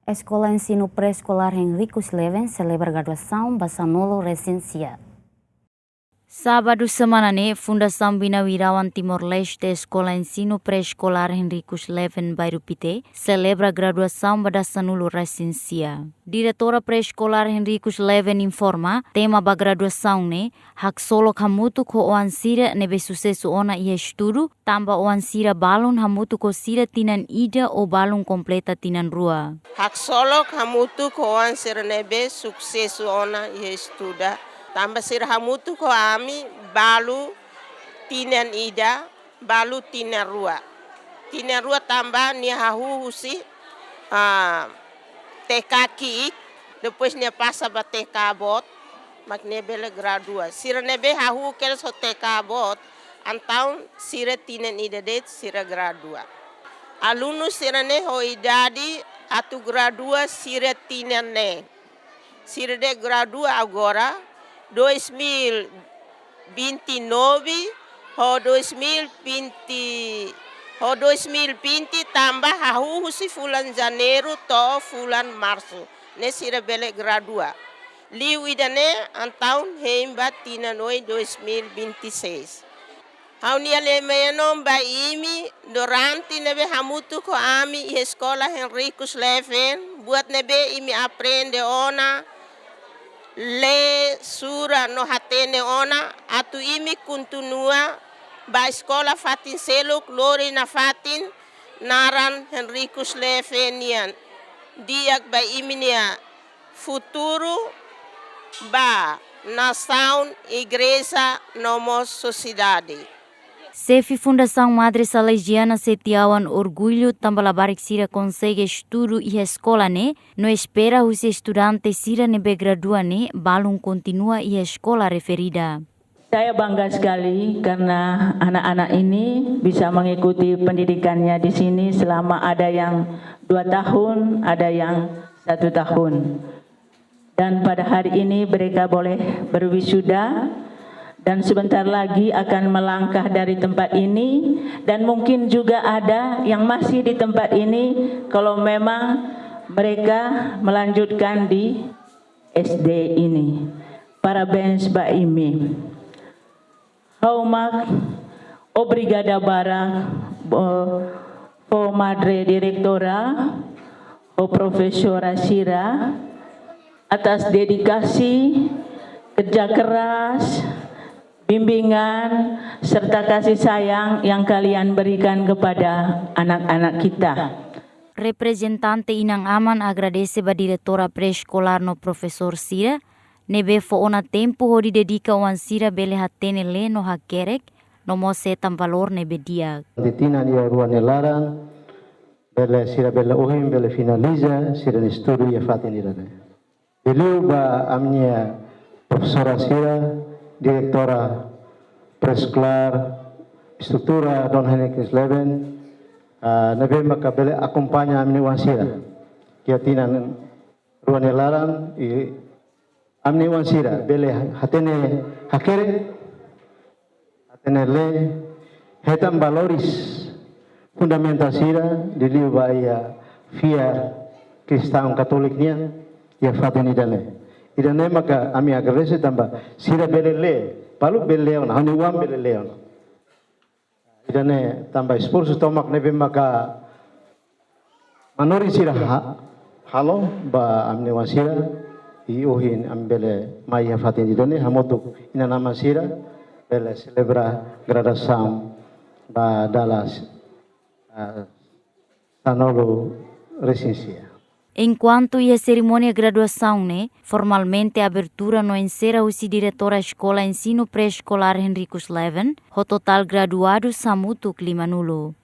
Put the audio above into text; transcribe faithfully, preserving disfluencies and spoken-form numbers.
Eskola Ensinu Pré-Eskolár Henricus Leven selebra graduasaun ba sanulu resin sia. Sábadu semana ne'e, Fundasaun Bina Wirawan Timor-Leste Eskola Ensinu Pré-Eskolár Henricus Leven Bairru Pité selebra graduasaun ba dasanulu resin sia. Diretora Pré-Eskolár Henricus Leven informa, tema ba graduasaun ne'e, haksolok hamutuk ho oan sira ne'ebé susesu ona iha estudu, tanba oan sira balun hamutuk ho sira tinan ida ou balun kompleta tinan rua. Haksolok hamutuk ho oan sira ne'ebé susesu ona iha estuda, tanba sira hamutuk ho ami balu tinan ida, balu tinan rua. Tinan rua tanba nia hahú husi, ah, T K ki'ik, depois nia pasa ba T K boot, mak nia bele gradua. Sira ne'ebé hahú kedas ho T K boot, entaun sira tinan ida de'it sira gradua. Alunu sira ne'e ho idade atu gradua sira tinan ne'e. Sira de'it gradua agora, dois mil vinte e nove, ho dois mil vinte, ho dois mil vinte tanba hahú husi fulan Janeiru to'o fulan Marsu. Ne'e sira bele gradua. Liu ida-ne'e entaun hein ba tinan oin dois mil vinte e seis. Ha'u-nia lema-inan ba imi, durante ne'ebé hamutuk ho ami iha Eskola Henricus Leven, buat ne'ebé imi aprende ona, lee, sura no hatene ona, atu imi kontinua ba eskola fatin seluk lori nafatin naran Henricus Leven nian. Di'ak ba imi-nia futuru ba nasaun, igreja no mós sosiedade. Xefe Fundasaun Madre Salesiana Setiawan orgullu tanba labarik sira konsege estudu iha eskola ne'e, no espera husi estudante sira ne'ebé gradua ne'e balun kontinua iha eskola referida. Saya bangga sekali karena anak-anak ini bisa mengikuti pendidikannya di sini selama ada yang dua tahun, ada yang satu tahun. Dan pada hari ini mereka boleh berwisuda dan sebentar lagi akan melangkah dari tempat ini, dan mungkin juga ada yang masih di tempat ini kalau memang mereka melanjutkan di S D ini. Parabéns ba imi. Ha'u mak obrigada barak ba, ba Madre Diretora, ba profesora sira, atas dedikasi, kerja keras, bimbingan, serta kasih sayang yang kalian berikan kepada anak-anak kita. Reprezentante inan-aman agradese ba diretora pré-eskolár no profesór sira, ne'ebé fó ona tempu hodi dedika oan sira bele hatene lee no hakerek, no mós hetan valór ne'ebé di'ak. Di tinan ida rua nia laran, bele sira bele ohin bele finaliza sira-nia estudu iha fatin ida-ne'e. Liuliu ba ami-nia profesora sira, diretora pré-eskolár, estrutura Dom Henricus Leven, ah, ne'ebé maka bele akompaña ami-nia oan sira iha tinan rua nia laran, i ami-nia oan sira bele hatene hakerek, hatene lee, hetan valores fundamentál sira, liuliu ba iha fiar kristaun katólika nian iha fatin ida-ne'e. Ida-ne'e maka ami agradese tanba sira bele lee, balu bele lee ona, ha'u-nia oan bele lee ona. Ida-ne'e tanba esforsu tomak ne'ebé maka manorin sira ha-, halo ba ami-nia oan sira, i ohin ami bele mai iha fatin ida-ne'e hamutuk inan-aman sira bele selebra graduasaun ba dala, ah, sanulu resin sia. Enkuantu iha serimónia graduasaun ne'e, formalmente abertura no enserra husi diretora Eskola Ensinu Pré-Eskolár Henricus Leven, ho totál graduadus hamutuk limanulu.